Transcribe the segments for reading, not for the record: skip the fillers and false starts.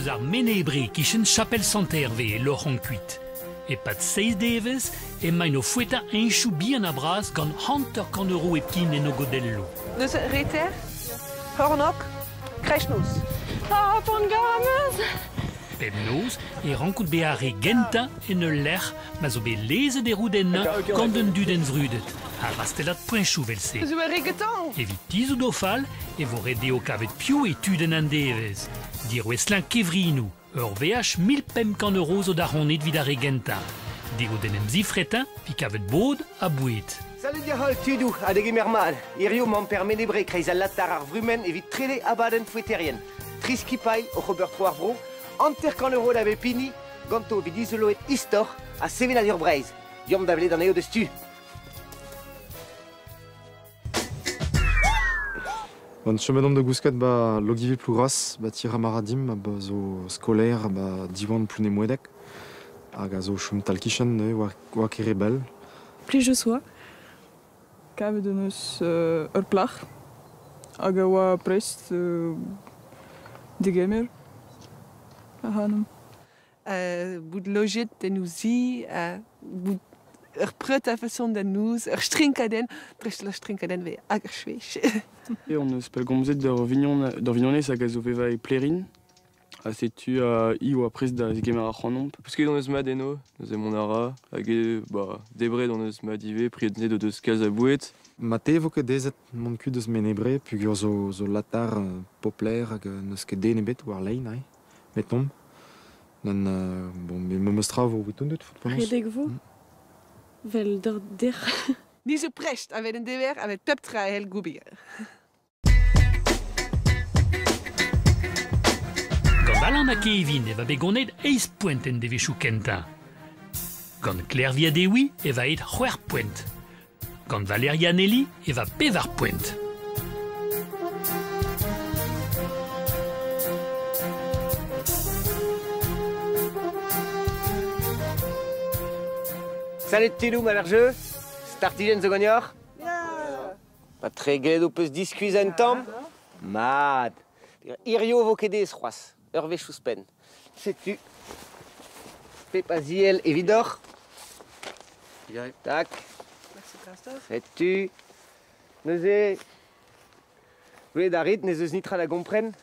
deus ar Mene-Bre kichen Chapel Sant-Hervé e loc'hont kuit. E-pad seizh devezh emaint o foetañ heñchoù bihan ha bras gant 50 euro hepken en o godelloù. Neuze reter, kornôg, kreistnoz. Ah, poan ganeus! Bep noz e rankout bezañ ar re gentañ en ul lec'h ma zo bet lezet e roudennañ gant un dudenn vrudet, ar rastellad poeñchoù 'vel-se. Zo ur re gantañ! Evit tizhout o fal e vo ret dezho kavet piv eo tudenn an devezh. Dirouestlañ kevrinoù, ur veaj 1500 euro zo da c'honit evit ar re gentañ. Dezho d'en em zifretañ evit kavet bod ha boued. Salud deoc'h-holl tudoù ha degemer mat. Hiziv 'mañ Per Menebre kreiz al latar ar vrumenn evit trede abadenn foeterien. Tri skipailh oc'h ober tro ar vro, 50 euro da bep hini, ganto evit dizoloet istor ha sevenadur Breizh. Deomp da welet anezho deus tu. Bon, chomet omp da gousket ba Logivi Plougras, ba ti Ramaradim, ba zo skolaer ba Diwan Plounemoedeg, hag a zo chom tal-kichen neuze war, war Kerebel. Plijus oa. Kavet hon eus ur plac'h hag a oa prest degemer ac'hanomp. Bout lojet en o zi, bout ur preut a-façon da noz, ur strinkadenn, dreist ur strinkadenn vez hag ur chwech. Et on eus pellgomzet d'ur vignon, d'ur vignonez hag a zo vevañ e Plerin. Ha setu hi oa prest da zegemer ac'hanomp. Kousket hon eus mat eno, neuze mont a ra, hag ba, debret hon eus mat ivez, prientet o deus kalz a boued. Ma te vo ket aezet mont kuit eus Menebre peogwir zo, zo latar popler hag n'eus ket den ebet war-lein aze, metomp. Nann, bon, mais memes tra vo evit dont penaos. Redek vo 'vel d'ur dec'h. Ni zo prest a-benn un dever a-benn pep tra e c'hell gober. Gant Alan ha Kevin e va bet gonet eizh poent en devezhioù kentañ. Gant Klervi ha Dewi e va aet c'hwec'h poent. Gant Valeria Nelly e va pevar poent. Salut Tilou, ma verjeu. Startijenn zo ganeoc'h? Pa treget ho peus diskuizhañ un tamm? Mat. Hirio vo ket aes c'hoazh, ur wech ouzhpenn. Setu pep a ziell evidoc'h. Tak. Setu. Neuze, gwelet a rit n'ez eus netra da gompren.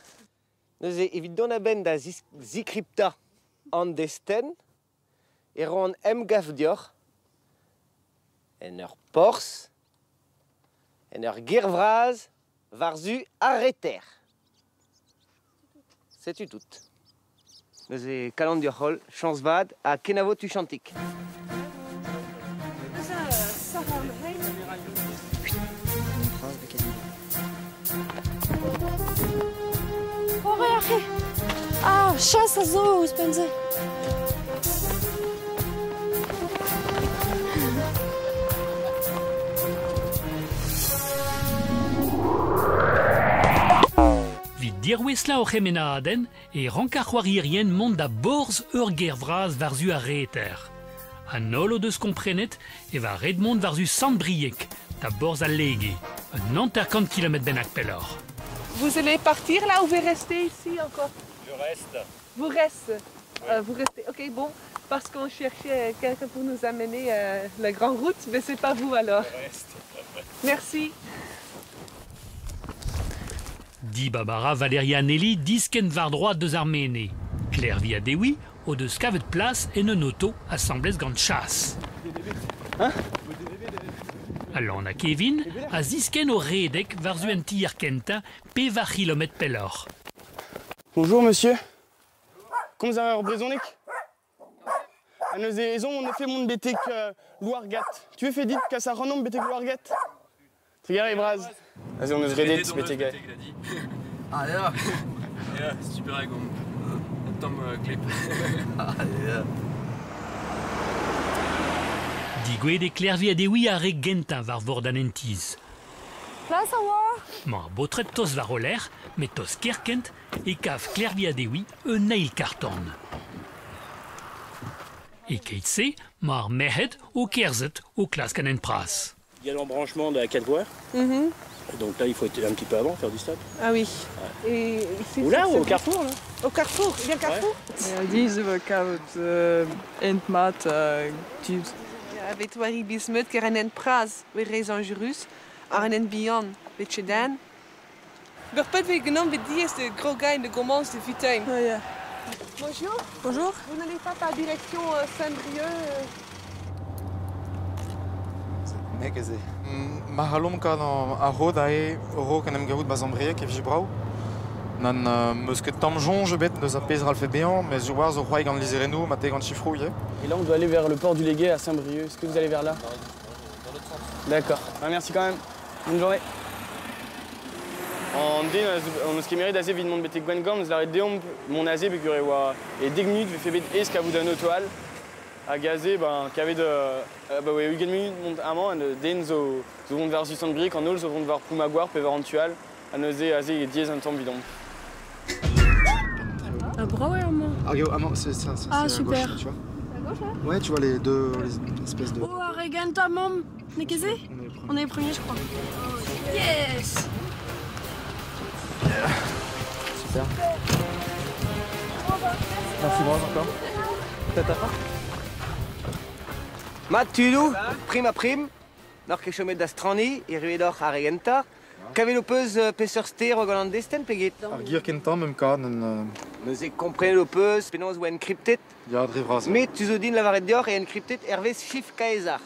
Neuze, evit dont a-benn da zikriptañ an destenn, e roan emgav deoc'h en ur porzh, en ur gêr vras war-zu ar reter. Setu tout. Neuze kalon deoc'h-holl, chañs vat ha kenavo tuchantik. Ah, chas a zo ouzhpenn-se. Vit dirouestlañ o c'hemennadenn e rank ar c'hoarierien mont da borzh ur gêr vras war-zu ar reter. An holl o deus komprenet e va ret mont war-zu Sant-Brieg, da borzh al Lege, un 50 kilometr bennak pelloc'h. Vous allez partir là ou vous restez ici encore? Je reste. Vous restez? Vous restez. Ok, bon, parce qu'on cherchait quelqu'un pour nous amener la grande route, mais c'est pas vous alors. Je reste. Merci. Dibab a ra Valeria Nelly diskenn war-droad deus ar Mene. Klervi ha Dewi o deus kavet plas en un oto asambles gant chas. Alan ha Kevin a ziskenn o redek war-zu an tier kentañ pevar c'hilometr pelloc'h. Bonjour monsieur. Komz a ra ur brezhoneg? Ha neuze ezhomm hon efe mont betek Louargat. Tu veux fait dit kas ac'hanomp betek Louargat? Trugarez bras. Aze hon eus redet betek... Ah ya. Ya, super hag un tamm gleb. Ah ya. Digouezhet eo Klervi ha Dewi ar re gentañ war vord an hent-tizh. Plas a oa? Mañ ar baotred tost war o lerc'h, met tost kerkent e kav Klervi ha Dewi un eil karr-tan. E-keit-se 'mañ ar merc'hed o kerzhet o klask an hent-pras. Il y a l'embranchement de la 4 voies. Donc là, il faut être un petit peu avant, faire du stop. Ah oui. Et ici, Ou là, c'est au carrefour, là. Au carrefour, il y a un carrefour. Ja, dize we kavet ent mat tud. Ja, weet waar ik bismut, ker en en praz, we reis an Jerus, ar en en bihan, weet je dan? Ur pet we genommen met die is de gros gars de gommans de Vitaine. Ah, ja. Bonjour. Bonjour. Vous n'allez pas par direction Saint-Brieuc? Nek ez eo. Ma c'hallomp kat ar rod ae rok an em gavout ba Sant-Brieg e vije brav. Nan meus ket tamm soñj ebet deus ar pezh ralfe bezañ, mais zo war zo c'hoari gant lizherennoù, ma te gant chifroù ivez. Et là, on doit aller vers le port du Légué à Saint-Brieuc. Est-ce que vous allez vers là? Dans l'autre sens. D'accord. Ah, merci quand même. Bonne journée. An den an eus kemeret aze evit mont betek Gwengamp, eus lâret deomp mont aze peogwir e oa e dek minut vefe bet aes kavout un auto all. Hag aze, ben, kavet ba oe 20 minut mont amañ, an den zo vont war zu Sant-Brieg, an holl zo vont war Ploumagoar pe war an tu all, ha neuze aze e diaes un tamm evidomp. Ah, brav eo amañ. Ah, eo, amañ, c'est ça, c'est Ah, à gauche, super. là, tu vois. À gauche, là? Ouais, tu vois les deux les espèces de... Oh, ar re gentañ, mamm. N'eo ket se? On est les premiers. On est les premiers, je crois. Yes! Super. Merci bras encore. Peut-être à part. Mat tudoù, prim a prim, n'oc'h ket chomet da straniñ, erruet oc'h ar re gentañ. Kavet ho peus peseurt ster oa gant an destenn pe get? Ar gir kentañ mem kat an... Neuze komprenet ho peus penaos oa encryptet. Ya, dre vras. Met tu zo din lavaret deoc'h e encryptet hervez chif Kaezar.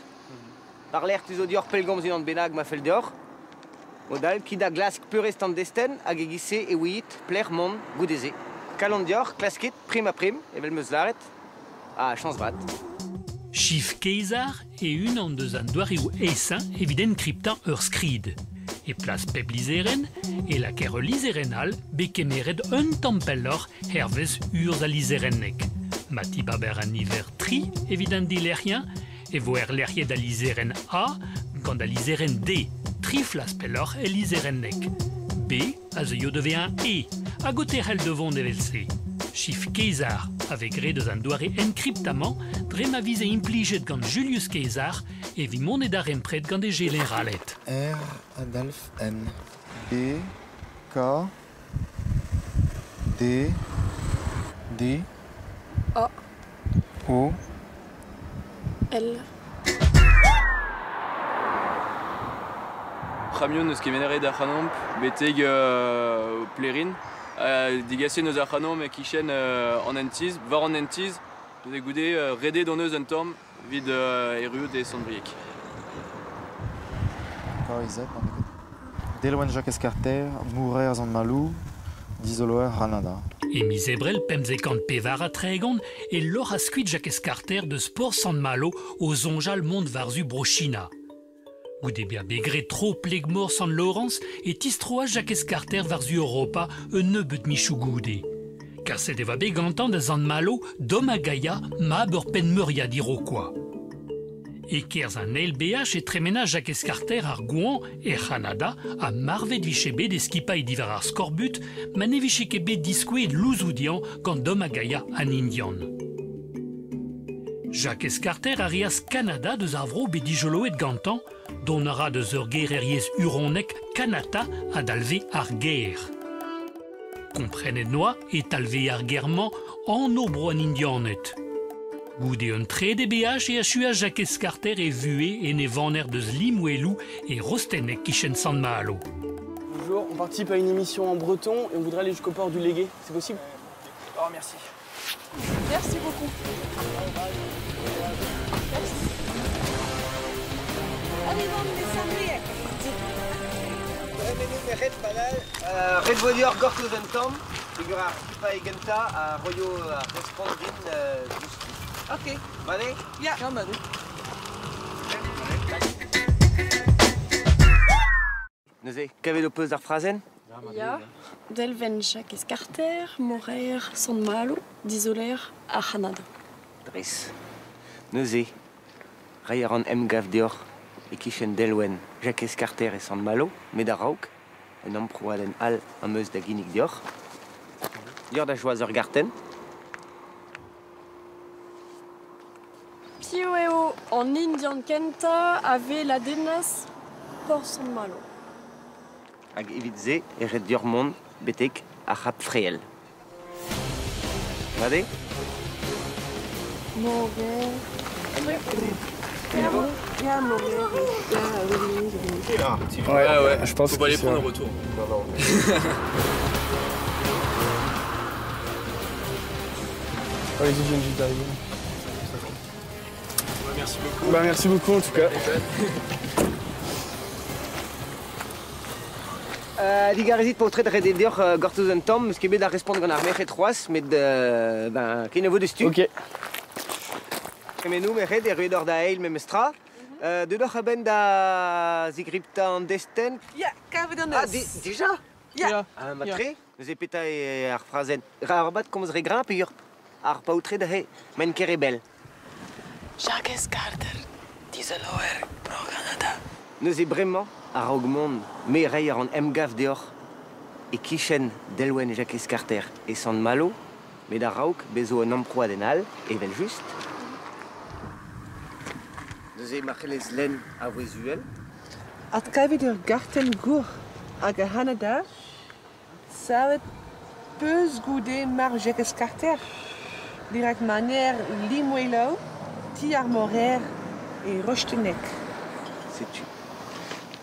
War lerc'h tu zo deoc'h pellgomz unan bennak ma fell deoc'h. Modal, ki da glask peurrest an destenn hag e giz-se e ouiit plec'h mont goude-se. Kalon deoc'h, klaskit, prim a prim, evel meus lâret. Ah, chañs vat. Chif Kaezar e unan deus an doareoù aesañ evit enkriptañ ur skrid. E plas pep lizherenn e lakaer ul lizherenn all bet kemeret un tamm pelloc'h hervez urzh al lizherenneg. Ma tibaber an niver tri evit an dilec'hiañ e vo erlec'hiet al lizherenn A gant al lizherenn D, tri flas pelloc'h e lizherenneg. B a zeuio da vezañ E, hag o terc'hel da vont evel-se. Chif Kaezar a vez graet eus an doare enkriptamant dre ma vize implijet gant Julius Caesar evit mont e darempred gant e jeneraled. R, Adolphe, N, B, K, D, D, A, O, L. C'hamion eus kemeneret ar c'hanomp betek Plerin. Digaset eus ar c'hanomp e kichen an hentiz, war an hentiz, neuze goude redet hon eus un tamm evit erruout e Sant-Brieg. K, Z, on écoute. Delwenn Jakez Karter, Mourer Sant-Maloù, Dizoloer Ranada. E miz Ebrel 1934 e loc'h a skuit Jakez Karter deus porzh Sant-Malo o soñjal mont war-zu Bro-China. Goude bezañ bet graet tro pleg-mor Sant-Lorañs e tistroas Jakez Karter war-zu Europa un nebeud michoù goude. Kaset e oa bet gantañ da Sant-Malo dom ha Gaia mab ur penn-meuriad Iroquois. E-kerzh an eil BH e tremena Jakez Karter ar goañv er C'hanada ha marvet vije bet e skipailh diwar ar skorbut ma ne vije ket bet diskouezet louzoù dezhañ gant dom ha Gaia an Indian. Jakez Karter a reas Kanada deus ar vro bet dijoloet gantañ, dont a ra deus ur ger er yezh huronek Kanata a dalve ar ger. Komprenet noa e talve ar ger-mañ anv bro an Indianed. Goude un trede BH e achuas Jakez Karter e vuhez en e vanner deus Limoeloù e Rosteneg kichen Sant-Malo. Bonjour, on participe à une émission en breton et on voudrait aller jusqu'au port du Légué. C'est possible? Oh, merci. Merci beaucoup. Allez, bon, les Saint-Brieuc. Ret banal, ret vo deoc'h gortoz un tamm, peogwir ar skipailh gentañ a roio ar respont din diouzhtu. Ok. Bane? Ya. Ya, bane. Neuze, kavet ho peus ar frazenn? Ya. Delwenn Jakez Karter, Morer Sant-Malo, Dizoler ar C'hanada. Dres. Neuze, reiñ a ran emgav deoc'h e kichen Delwenn Jakez Karter e Sant-Malo, met a-raok, un amprouadenn all am eus da ginnig deoc'h. Deoc'h da choaz ur gartenn. Piv eo an Indian kentañ a vez ladennas porzh Sant-Malo? Hag evit se e ret deoc'h mont betek ar C'hab Frehel. Mat eo? Ouais, ouais, je pense Faut pas que les c'est prendre au vrai. retour. Oh, les autres viennent juste d'arriver. Merci beaucoup. Bah, merci beaucoup en tout cas. Digarezit paotred ret eo deoc'h gortoz un tamm, eus ket bet da respont gant ar merc'hed c'hoazh, met ben, kenavo deus tu. Ok. Kemennoù merc'hed erruet oc'h da eil memes tra. Deut oc'h a-benn da zigriptañ an destenn. Ya, kavet an Ah, eus. dija? Ya. Ah, matre, neuze petra eo ar frazenn. Ra ar bat komz re grañ peogwir ar paotred aze, maen ket re bell. Jacques Carter, dizoloer Bro Canada. Neuze bremañ, a-raok mont, me reiñ ar an emgav deoc'h e kichen Delwenn Jacques Carter e Sant-Malo, met a-raok bezo un amprouadenn all, evel just. Neuze ma c'hellez lenn a vouezh uhel. Adkavet ur gartenn gour hag ar C'hanada savet peus goude marv Jacques Carter. Dirak maner Limoilou, ti ar morer e Rostenek. Setu.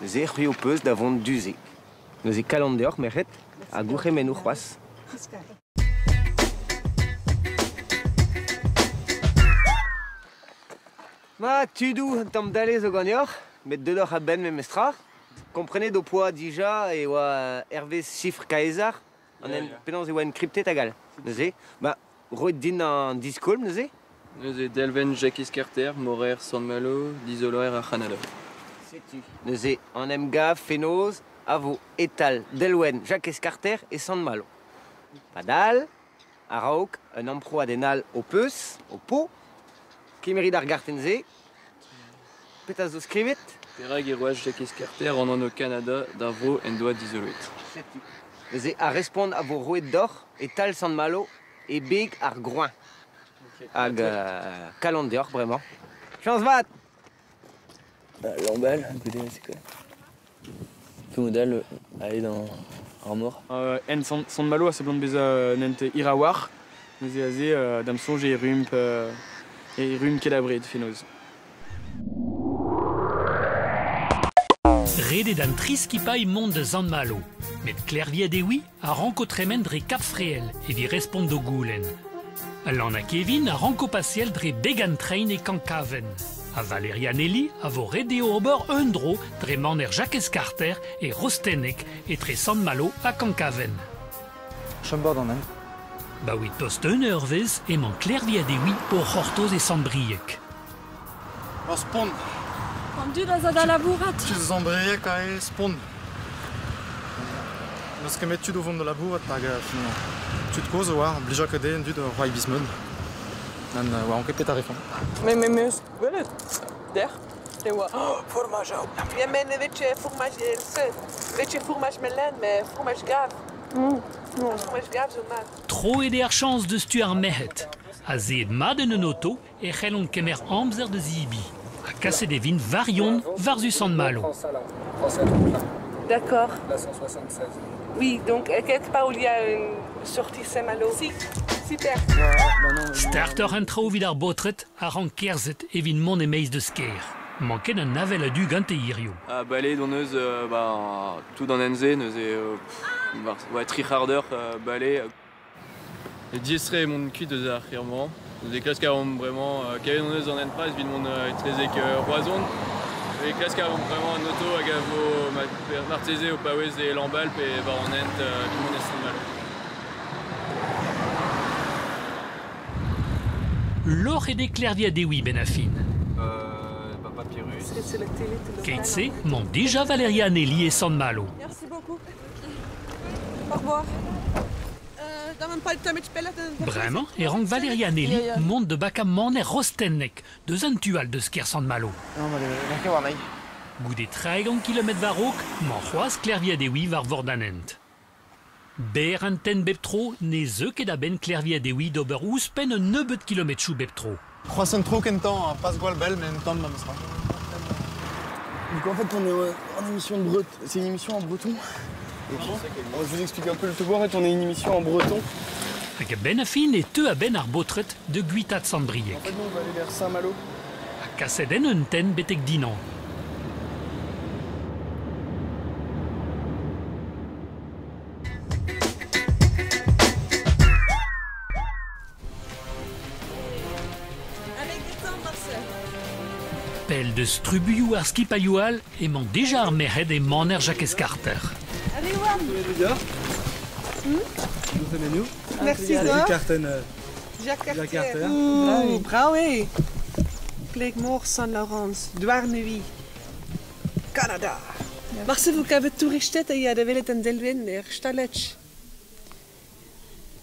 Neuze c'hwi ho peus da vont du-se. Neuze kalon deoc'h, merc'hed, ha gourc'hemennoù c'hoazh. Ma, tudoù, un tamm dale zo ganeoc'h, met deut oc'h a-benn memestra. Komprenet ho poa dija e oa hervez sifr Kaezar, an en, penaos e oa enkriptet hag all. Neuze, ba, roet din an diskoulm neuze. Neuze Delwenn Jacques Carter, morer Sant-Malo, dizoloer ar C'hanada. Setu. Neuze, an emgav fenoz a vo etal Delwenn Jacques Carter e Sant-Malo. Padal, a-raok, un amprouadenn all ho peus, ho po, kemerit ar gartenn-se. Petra zo skrivet? Perak e roas Jacques Carter an anv Canada d'ar vro en doa dizoloet. Setu. Neuze, ar respont a vo roet deoc'h etal Sant-Malo e beg ar groañ. Hag kalon deoc'h bremañ. Chañs vat! Bah, Lamballe, écoutez, c'est quoi? Pomodal, aller dans Armor. En Sant-Malo a seblant bezañ nent irawar, neuze aze da'm soñj e rump e rump ket abred fenoz. Redet an tri skipailh mont da Sant-Malo. Met Klervi ha Dewi a ranko tremen dre Kap Frehel evit respont d'o goulenn. Lan ha Kevin a ranko paseal dre Began Train e Kankaven. Ha Valéria Nelly a vo ret dezho ober un dro dre maner Jacques Carter e Rostennek etre Sant-Malo ha Kankaven. Chom bord an hent. Ba oe tost un eurvezh emañ Klervi ha Dewi o c'hortoz e Sant-Brieg. Ur spont. An dud a za da labourat. Tud Sant-Brieg ae spont. N'eus ket met tud o vont da labourat hag finalement. Tud kozh a oar, blija ket dezhe an dud o c'hoari bismeud. Nann, oa an ket pet a refont. Me eus gwelet der, e oa fromaj ao. Ya, met ne vez fromaj se. Vez fromaj melen, met fromaj gav. Fromaj gav zo mat. Tro eo ar chañs deus tu ar merc'hed. Azeet mat en un oto e c'hellont kemer amzer da zibi. Ha kaset e vint varion war-zu Sant-Malo. D'accord. La 176. Oui, donc quelque part où il y a une sortie Saint-Malo. Si, super. Starter an traoù evit ar baotred a rank kerzhet evit mont e-maez deus kêr. Manket an avel a-du gante hiziv. Ha bale d'hon eus ba, tout an hent-se, neuze ouais, tri c'hard d'heure bale. E diaes-tre mont kuit eus ar c'hêr-mañ. Neuze klask a ran bremañ kavet hon eus an hent pras evit mont etrezek Roazhon. E klask a ran bremañ an oto hag a vo marteze o paouez e Lamballe pe war an hent evit mont e Sant-Malo. Loc'h eo Klervi ha Dewi ben a fin. Papyrus. Keit-se, mañ dija Valéria Nelly e Sant-Malo. Merci beaucoup. Au revoir. Bremañ e rank Valéria Nelly mont da bakañ maner Rostennek deus an tu all deus kêr Sant-Malo. Goude 30 kilometr war-raok, mañ c'hoazh Klervi ha Dewi war vord an hent. Berr an tenn bep tro ne zeu ket a-benn Klervi ha Dewi d'ober ouzhpenn un nebeud kilometroù bep tro. C'hoazh un tro kentañ, pas gwall bell, met un tamm memes tra. Donc en fait, on est en émission de breton. C'est une émission en breton. Je vous explique un peu le topo, en fait on est une émission en breton. Hag a-benn ar fin e teu a-benn ar baotred da guitaat Sant-Brieg. En fait nous on va aller vers Saint-Malo. Ha kaset en un tenn betek Dinan. Pell deus trubuilhoù ar skipailhoù all emañ deja ar merc'hed e maner Jakez Karter. Allez, Oan. Merci, Jacques Carter. Ouh, bravo. Pleg-mor Sant-Laurent, Douarnenez, Canada. Marse vo kavet touristed a ya da welet an delwenn er Staletch.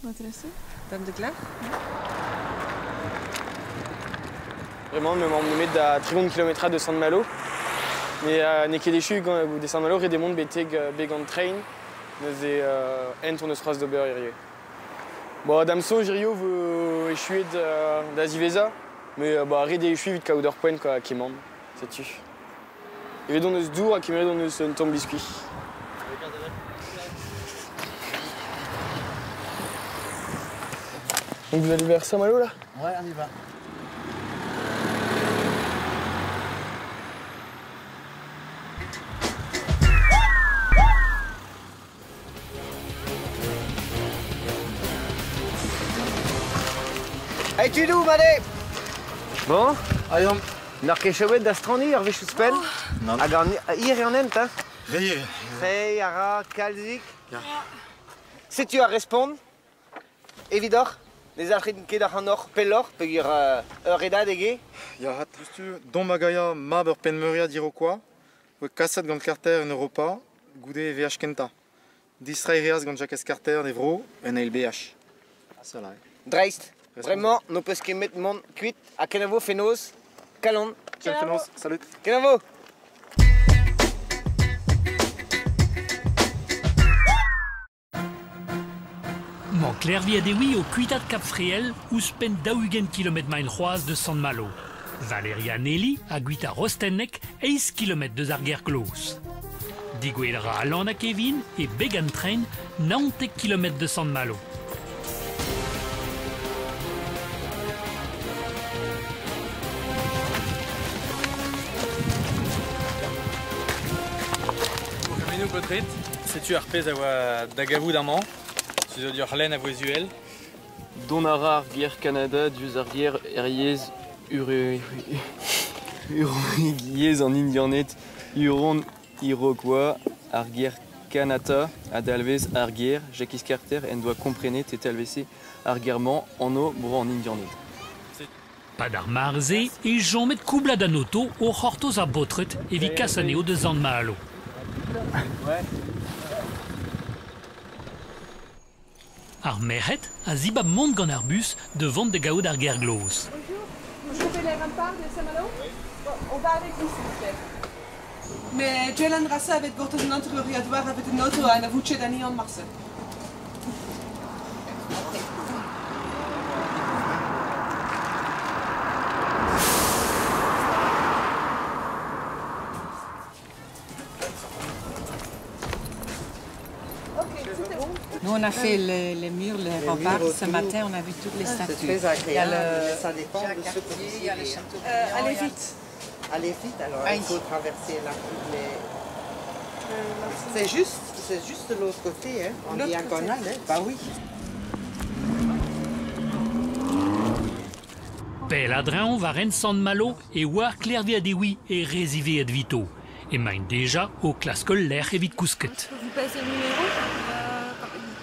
Intéressant. Dame de Glac. Vraiment, me emmener da 30 km de Sant-Malo. Mais n'eo ket echu gant Sant-Malo ret eo mont betek beg an train neuze hent hon eus c'hoazh d'ober hiziv. Bon, da'm soñj hiziv vo echuet da ziwezhañ, met ret eo echuiñ evit kaout ur poent quoi, kement, setu. Evet hon eus dour ha kemeret hon eus un tamm biskuit. Donc vous allez vers Saint-Malo là? Ouais, on y va. Hey, tu d'où, Mané? Bon, allez, n'ar ket chouet da straniñ ur wech ouzhpenn? Non. Hag an hir eo an hent, hein? Re. Re, a ra, kalzik. Setu ar respont, evidoc'h, ne zalc'hit ket ac'hanoc'h pelloc'h, peogwir ur redad eo. Ya, hat, justu, dont magaia mab ur penn-meuriad Iroquois, voe kaset gant Carter en Europa, goude e VH kentañ. Distreiñ reas gant Jakez Karter d'e vro, en eil BH. Ah, Dreist. Vraiment, n'ho peus ket met mont kuit ha kenavo fenoz, kalon. Kenavo. Salut. Kenavo. Mañ Klervi ha Dewi o kuitaat Kap Fréhel ouzhpenn 40 km maen c'hoazh deus Sant-Malo. Valéria Nelly a guita Rostenneg 8 km deus ar gêr gloz. Digouel ra Alan ha Kevin e beg an tren 19 km deus Sant-Malo. Potret, setu ar pezh a oa da gavout amañ, tu zo dioc'h lenn a voezuel. Dont a ra ar ger Kanada diouzh ar ger Eriez Urogiezh an Indianed, Huron Iroquois, ar ger Kanata a dalvez ar ger Jakez Karter en doa komprenet e talveze ar ger-mañ anv bro an Indianed. Pad ar marze e chomet koublad an oto o c'hortoz ar baotred evit kas anezho da Sant-Malo. Ouais. Ar merc'hed a zibab mont gant ar bus da vont da gaout ar gêr gloz. Bonjour, vous chauffez les remparts de Saint-Malo? Oui. Bon, on va avec vous, s'il vous plaît. Mais Jelan Rassa avait gortoz an anterioriadoar avait un auto a voutchet an Ian Marse. Nous, on a fait les murs, les remparts. Ce matin, on a vu toutes les statues. C'est très agréable, il y a le ça dépend de ce que vous il y a le château. Allez vite. Allez vite, alors il faut traverser la route. Mais... C'est juste de l'autre côté, hein, en diagonale. Hein. Bah oui. Pell a-dreñv war hent Sant-Malo e oar Klervi ha Dewi e reziveet Vito. Emaint deja o klask ul lec'h evit kousket. Je peux vous passer le numéro?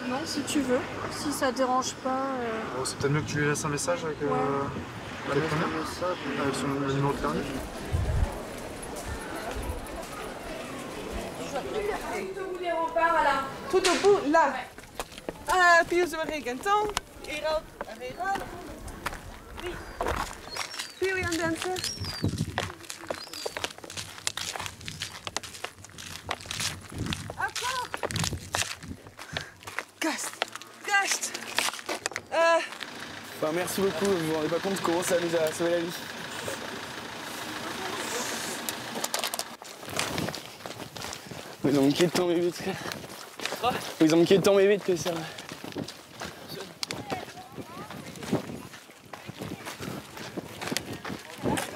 Non, si tu veux. Si ça te dérange pas. Oh, c'est peut-être mieux que tu lui laisses un message avec, ouais. avec son numéro de permis. Tout au bout des remparts, là. Tout au bout, là. Ouais. Ah, puis vous aurez gantan. Puis oui, on danse. Gast. Gast. Enfin, merci beaucoup, vous vous rendez pas compte comment ça nous a sauvé la vie. Mais donc, qui tombe vite, frère. Ils ont ket tamm ebet peseurt.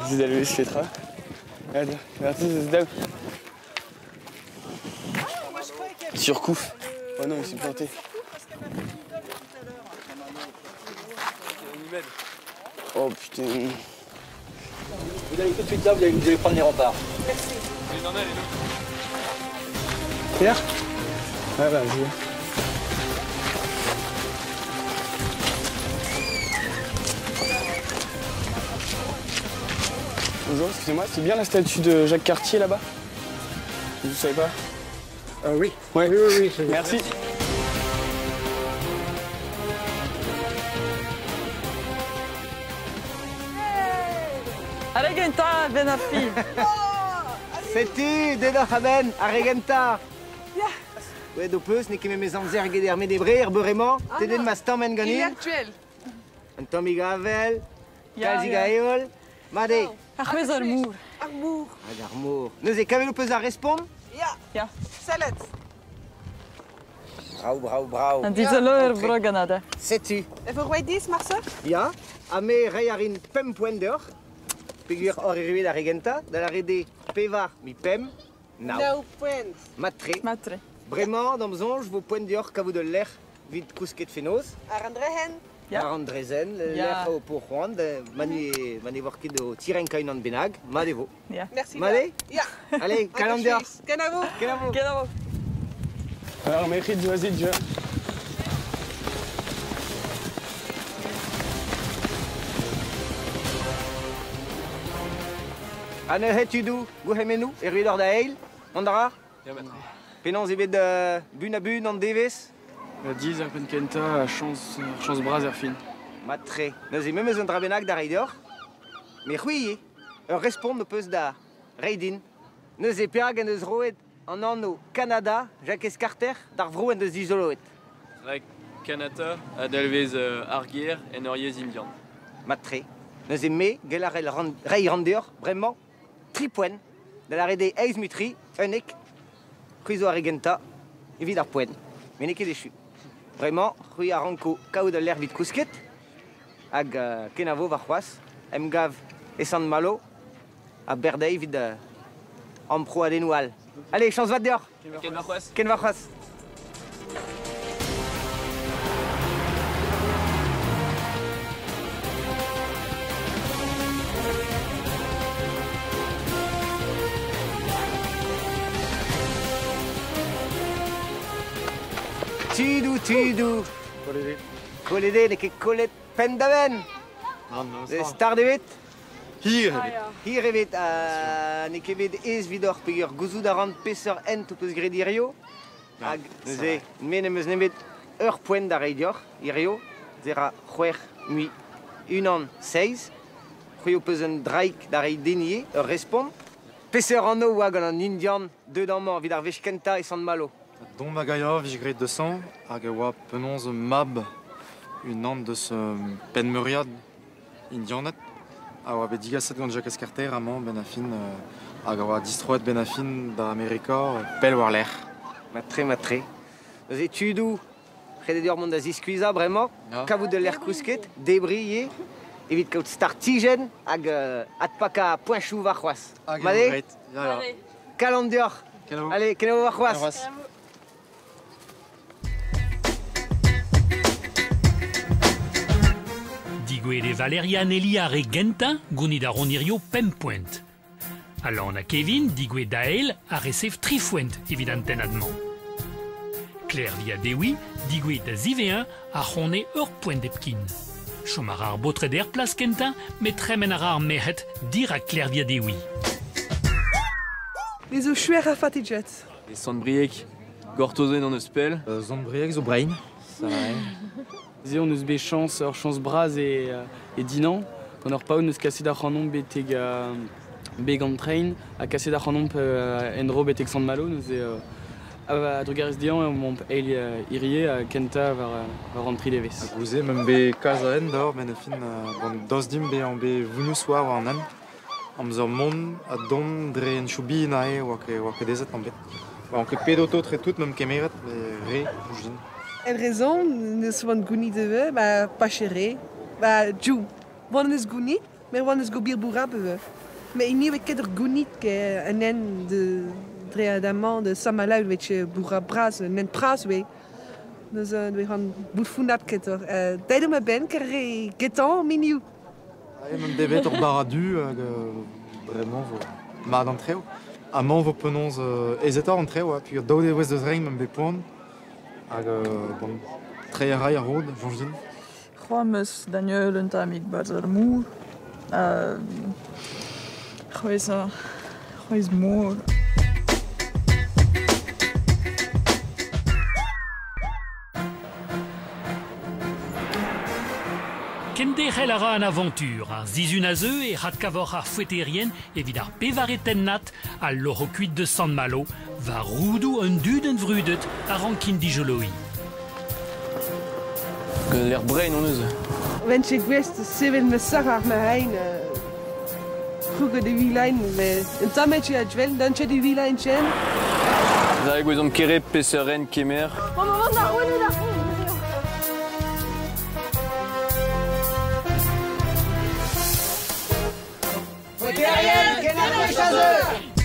Zidalvez petra. Surcouf. Oh non, il s'est planté. Oh putain. Vous allez tout de suite là, vous allez prendre les remparts. Merci. Pierre ? Ouais, bah, vas-y. Bonjour, excusez-moi, c'est bien la statue de Jacques Cartier là-bas ? Vous savez pas ? Oui. Ouais. Oui. Merci. Ar regenta, ben ar fin. Setu, dedoc'h a-benn, ar regenta. Ouais, do peus, n'eo ket memes amzer get ar medebre, er beuremañ, tedet ma stammen ganin. Il est actuel. Un tammig avel, kalzig a heol, mat eo. Ar c'hwez ar mor. Ar mor. Hag ar mor. Neuze, kavet ho peus ar respont ? Ya. Sellet. Brao, brao, brao. An dizolo ur bro Kanada. Setu. E vo roet dis, Marcel ? Ya, ha me reiñ a rin pemp poent deoc'h. Peogwir hor erruet ar regenta, da la rede pevar mi pemp, nav. Nav poent. Matre. Matre. Bremañ, d'am soñj, vo poent deoc'h kavout ul lec'h evit kousket fenoz. Ar an drezen. Ya. Ar an drezen, lec'h ho po c'hoant, ma ne vor ket o tirenkañ unan bennak, mat e vo. Ya. Merci. Mat eo ? Ya. Allez, kalon deoc'h. Kenavo. Kenavo. Kenavo. Alors, merc'hed diwazet dija. Ha neuze tudou, gourc'hemennoù, erruet oc'h da eil, mont a ra ? Ya, matre. Penaos eo bet bun a bun an devezh ? Diz ar penn kentañ, chañs bras er fin. Matre. Neuze memes un dra bennak da reiñ deoc'h. Me c'hwi eo, ur respont ho peus da reiñ din. Neuze perak en deus roet an anv Kanada, Jakez Karter, d'ar vro en deus dizoloet. Rak Kanata a dalvez ar ger en ur yezh indian. Matre. Neuze me, gell a reiñ ran deoc'h, bremañ, tri poent, da la rede eizh mutri, unnek, c'hwi zo ar regenta, evit ar poent. Met n'eo ket echu. Bremañ, c'hwi a ranko kaout ul lec'h evit kousket, hag kenavo warc'hoazh, emgav e Sant-Malo, ha berdeiz evit amproadennoù all. Allez, chañs vat deoc'h. Ken warc'hoazh. Ken warc'hoazh. Tudou, tudou. Kolede. Kolede, n'eo ket kollet penn da benn. Non, Start ebet ? Hir ebet. Hir ebet, n'eo ket bet aes vidoc'h peogwir gouzout a ran peseurt hent ho peus graet hirio. Hag neuze, me n'em eus nemet ur poent da reiñ deoc'h hirio, zera c'hwec'h mui unan seizh. C'hwi ho peus un draig da reiñ din ivez, ur respont. Peseurt anv oa gant an Indian deuet amañ evit ar wech kentañ e Sant-Malo. Dont ma gaia vije graet deus-an, hag e oa penaos mab unan deus penn-meuriad indianed, a oa bet digaset gant Jakez Karter amañ ben a fin, hag a oa distroet ben a fin da Amerika pell war-lerc'h. Matre, matre. Neuze tudou, redet deoc'h mont da ziskuizhañ bremañ, kavout ul lec'h kousket, debriñ ivez, evit kaout startijenn hag adpakañ poeñchoù warc'hoazh. Mat eo ? Kalon deoc'h. Allez, kenavo warc'hoazh. Digouet e Valerian Eli ar re gentañ gounit ar onirio pemp poent. Alan ha Kevin digouet da eil a resev tri foent evit an tennad-mañ. Claire via Dewi digouet da ziveañ a c'hone ur poent hepkin. Chom a ra ar baotred er plas kentañ, met tremen a ra ar merc'hed dirak Claire via Dewi. Me zo chouer a fatiget. E Sant-Brieg, gortozen an eus pell. Sant-Brieg zo brein. Ça va. Ze on eus bet chañs, ur chañs bras e dinan, gant ur paout neus kaset ar c'hanomp betek beg an train, ha kaset ar c'hanomp en-dro betek Sant-Malo, neuze a drugarez dezhañ omp eil hirie ha kentañ war an tri devezh. Ha gouze, ma'm bet kalz a hent d'or, ben a fin gant daoust dimp bezañ bet vounous war an hent. Amzer mont ha dont dre en choubin ae oa ket ezet an bet. Ba, on ket pet auto tre tout mem kemeret, re, boujin. En raison, neus oan gounit eve, ba pa chere, ba djou. Oan eus gounit, mer oan eus gobir bourab eve. Mais il n'y avait ket ur gounit ke an en de dre adamant de Samalaul vetche bourab braz, un en praz we. Neus dwe han bout ket ur. Deido ma ben ker re getan miniou. Ae, mem devet ur baradu hag bremañ vo mat an treo. Amañ vo penaos ezetor an treo, ha puis daou devezh deus rein mem bet poan. Hag bon, tre a ray ar rod, soñj din. C'hoant 'm eus Daniel un tammig 'barzh ar mor. C'hwezh c'hwezh mor. Kenderc'hel a ra an avantur. Ar sizhun a zeu e adkavoc'h ar foeterien evit ar pevare tennad al loc'ho kuit de Sant-Malo war roudoù un dudenn vrudet a rankin dijoloiñ. L'air brain on eus. Wenn che gwest sevel me sac'h ar ma hein krouget e vilain, mais un tamm a dvel, dan che di vilain chen. Da gwezomp kere peseurt kemer. Bon, moment da rouen da Foeterien, ken ar